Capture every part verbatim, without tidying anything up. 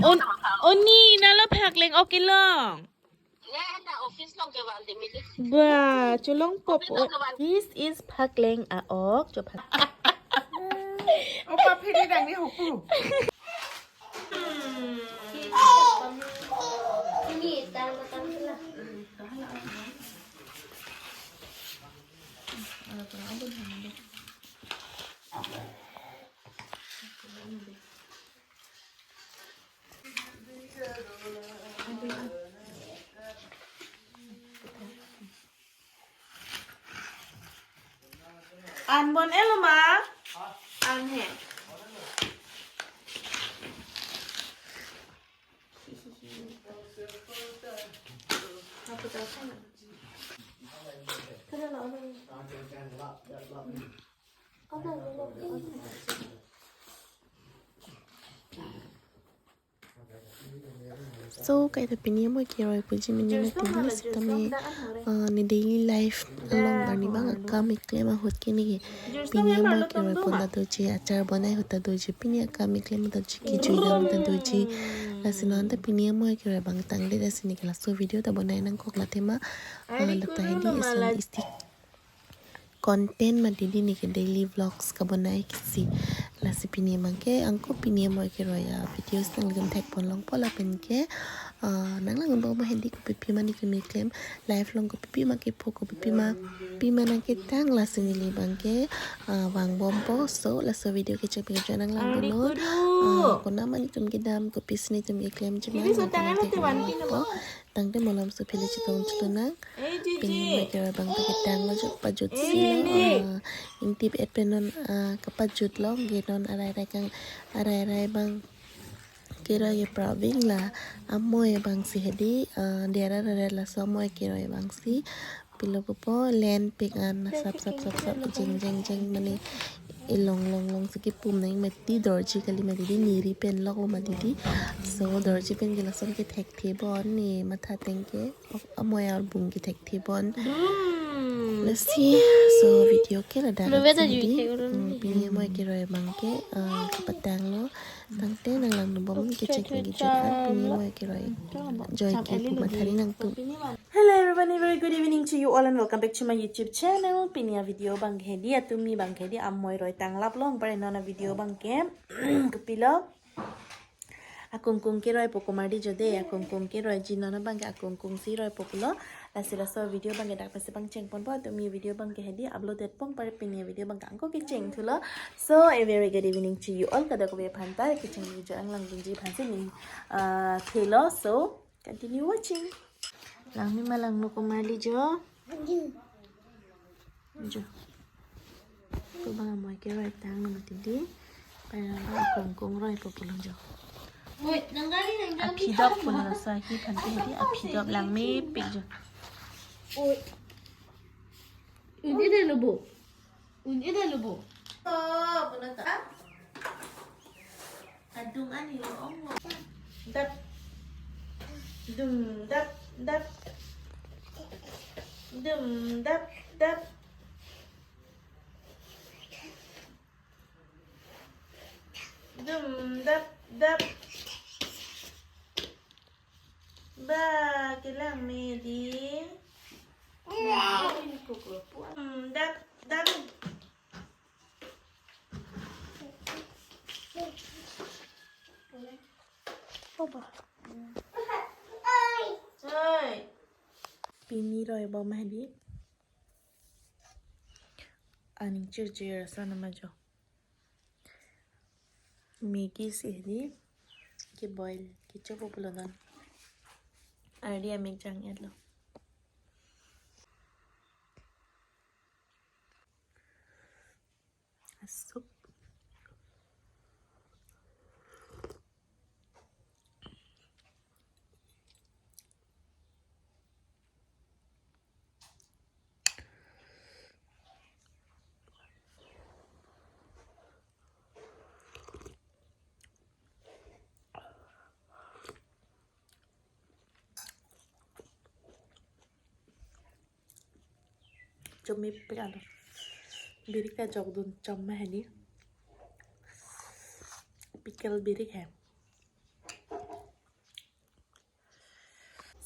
On, oni nalo phakleng ok kelong. Ba, cholong pop. This is phakleng a-ok, cho phak. Opa phiri dang ni hopu. Anbon elo ma? An he. So, kaita pini amoi keroi puji mini mati di sitame, uh, ne daily life along arni bang akam keklem ahut ke ne ke pini amoi keroi pon ta doji, achar bonai ahut ta doji, pini akam keklem ta doji, kejui dam ta doji. Lasi non ta pini amoi keroi bang tangdet, lasi ne ke laso video ta bonai nangkok la tema, uh, lata hedi eson isti content mati di ne ke daily vlogs kabonai kisi. Lasi pini abang ke angko pini amoi keroi a-videos nangtum thekpon longpo lapen ke, ah, nanglang bom hedi kopi pima ne keme klem, life along kopi pima kepho, kopi pima pima nangketang, lasi neli abang ke, ah, vangbompo. So laso video kecheng pengkejut nanglang Ari bonon. Kudu. Ah, konat ma netum kedam, kopisi netum keklemji ma, Ini nangtum sotang nangtum amat ke keklempo. Tangte malom so phili chetong chelonang. Eh, Jiji. Pini amoi keroi bang paketang lo jo, pajut Eh, si lo, Nindi. Ah, ingtip et pen non, ah, kapajut lo, ke non arai rai kang, arai rai bang keroi ke praving la amoi bang si hedi, ah, diara rara laso amoi keroi bang si pilo popo len pik an sap sap sap sap jeng jeng jeng mane ilong long long si kepum nang mati, dorji kali mati di, niri pen lok lo mati di. So dorji pen ke lason ke thekthe bon, ne matha teng ke amoi arbung ke thekthe bon. Hmm. Lasi, so video ke ladak Lo beta si jui di. Thek ulun Hmm, di. Pini amoi keroi bang ke, ah, kapatang lo. Tangte nanglang bom kecheng pengkejut an pini amoi keroi. Joy Cham ke eli pu lo mathari di. Nangtum. Hello everybody, very good evening to you all and welcome back to my YouTube channel. Pini a-video bang ke hedi, atumi bang ke hedi amoi roi tanglap long pare, non a-video bang ke kopilo, akungkung keroipo komardi jo de, akungkung keroiji, non abang ke akungkung si roipo pulo. Lasi laso video bang ke dak pensi pangcheng ponpo, atumi video bang ke hedi upload det pon pare, pini video bang ke angko kecheng thulo. So a very good evening to you all, kadokave aphan ta kecheng video nanglang dunji aphan si ning, ah, thelo. So continue watching. Langme ma langno komarli jo. Jo. Ko bang amoi keroi tang lo mati di. Pai lang bang akungkung roipo pulo jo. Oi, nang gari nang jam Aphi di dop apa? Pulo sa hi phan ke di, aphi dop langmepik jo. Oi. Ini deh lo, Bu. Ini deh lo, Bu. Oh, benar tak? Adung ani lo ong lo. Dap. Dum dap dap. Dum dap dap. Dum dap dap. Ba, kelang me di. Dum dap dap. Pini roi bom hedi. Aning chirchir sana ma jo. Maggi si hedi. Ke boil, ke chopo pulo non. Ardi amek jang et lo. Asup. Chomepik alo. Birik ta jokdun chom ma hedi. Pickle birik he.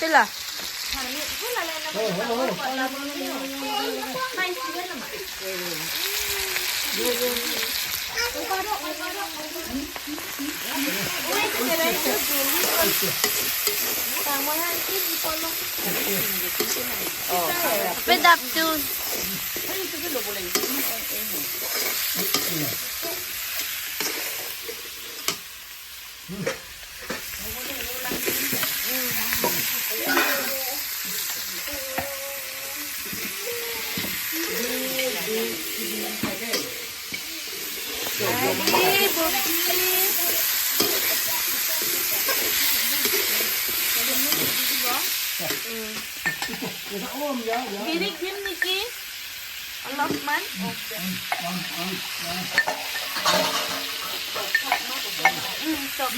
Pila? Pedap tun. Birik dim niki. Alopman. Mm, sok.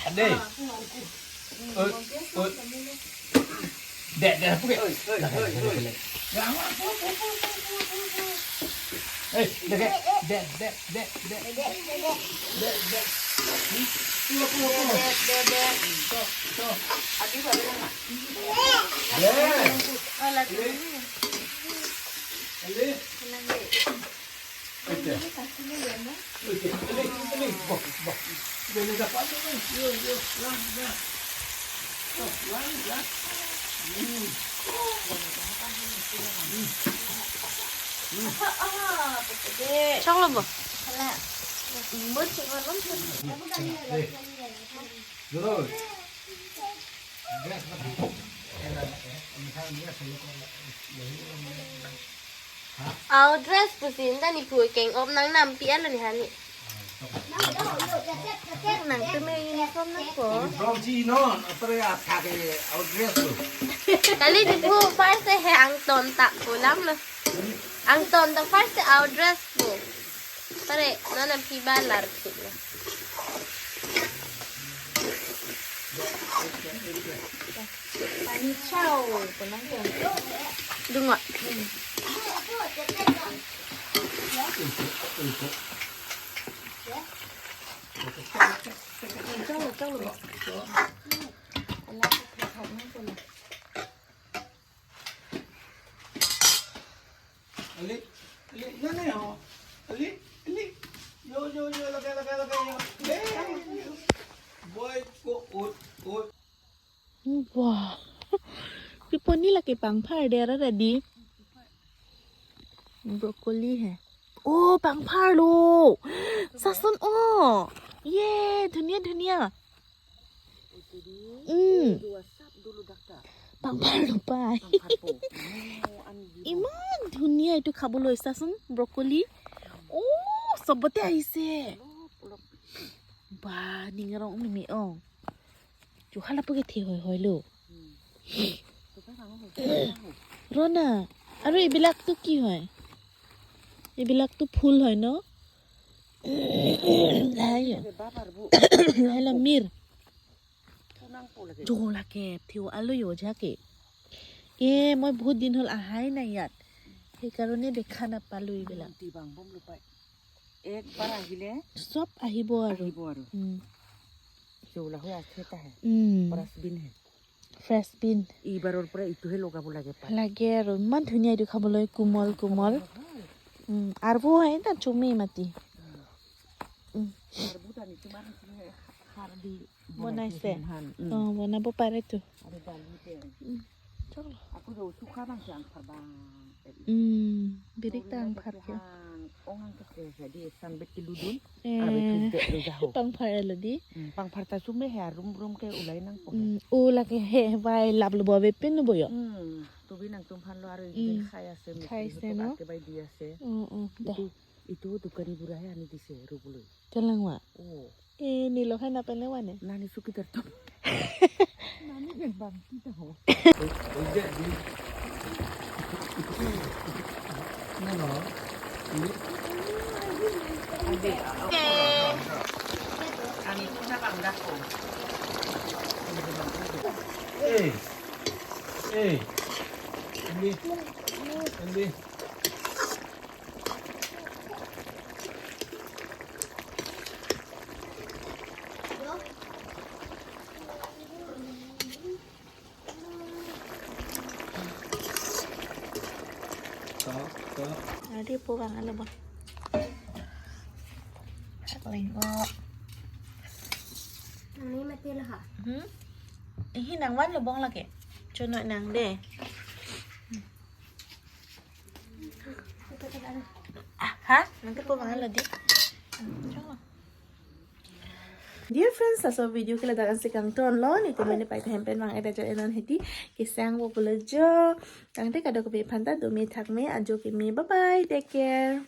Ade. Oi, oi. Dek, dek, puke. Oi, oi, oi, oi. Dek, dek, dek, dek, dek. Dek, dek. Hmm? Pulo, pulo, pulo. Dek, dek, dek. Tok, tok. Adi baru na. Dek. Alat ini. Ali. Tenang, Dek. Oke. Oke, ini, ini, boh, boh. Ini dapat ini. Yo, yo, lang, lang. Tuh, lang, lang. Hmm. Hmm. Hmm. Chok lo, boh. Hala. Imut chok lo. Eh. Dulu. Gas mati. Enak, eh. Ini kan dia saya kok. Audress pusi inta ni phu keng-op nang nampi alo ni hani. Nang teme uniform nangpo. Uniform si non, apa ya, pakai audress tu. Kali di phu first he angton ta pulang lo. Angton ta first audress pu. Pare, non nampi balar sih lo. Pani chow, ko nang ko. Dungo. Hmm. Chow, chow. Ala ko khat nang ko. Ali, Ali, nane ho. Ali, Ali. Yo, yo, yo, lagay, lagay, lagay, yo. Eh, yo. Boy, ko, ut, ut. Wah. Piponi lake pangphar de ara di. Broccoli hai. Oh, pangphar lo. Sasun oh. Ye, dhuniya, dhuniya. Hmm. Pangphar lo pai. Iman dhuniya etu khaboloi, sasun, broccoli. Oh, sobote ahise. Ba, ning arong meme ong. Chu hala puke the hoi hoi lo. Rona, aru ibilak tu ki hoi? Ibilak tu phul hoi no? Ayo. Hala mir. Jo lake, theo alo yo jake. এ, মই বহুত দিন হ'ল আহাই নাই ইয়াত। সেইকাৰণে দেখা নাপালো এইবিলাক। একবাৰ আহিলে চব আহিব আৰু। আহিব আৰু। উম। জৌলা হৈ আছে তাহে। উম। ফ্ৰেছ বিন হে। ফ্ৰেছ বিন। এইবাৰৰ পৰা এইটোহে লগাব লাগে পাই। লাগে আৰু। ইমান ধুনীয়া এইটো খাবলৈ, কোমল কোমল। উম, আৰবো হয়, তাত চুমি মাটি। উম। উম। আৰবো দানি তোমাৰ নিচিনা খাৰ দি বনাইছে। বনাইছে ধান। উম। অ, বনাব পাৰেতো। আৰু দালি তেল। উম, চলো। Ako daw suka bang siya ang parbang. Hmm, birik ta angpharke. Ong ang kake jadi sanbet keludun. Eh, abe thum te lo jaho. Pangphar lo di. Hmm, pangphar ta sume he rum rum ke ulai nangpo. Hmm, o lake he vai lap lo bo ave pin lo bo yo. Hmm, tubi nangtum aphan lo aro. Hmm. Khai ase, khai ase no? Ake bai di ase. Oh, oh, dah. Itu, itu dukani bura he ani dise rubului. Kelang wa? Oh. Eh, nilo hai na pele wane. Nani suki tertup. Nani bang kita ho. Oke. Ani kita bang dah ho. Eh. Eh. Andi. Andi. Adi po kang ala bon. Lengko. Ini mati lah ha. Hmm? Ihi nang van lo bong lake. Chono nang de. Itu kan ada. Ah, ha? Nanti po kang ala di. Chono. Dear friends, laso video ke ladak ansi kangton lo, nitum mene pai hem pen vang-et ajo enon hedi, kesang po pulo jo, tangte kadokave aphanta dome thakme, ajo keme, bye bye, take care.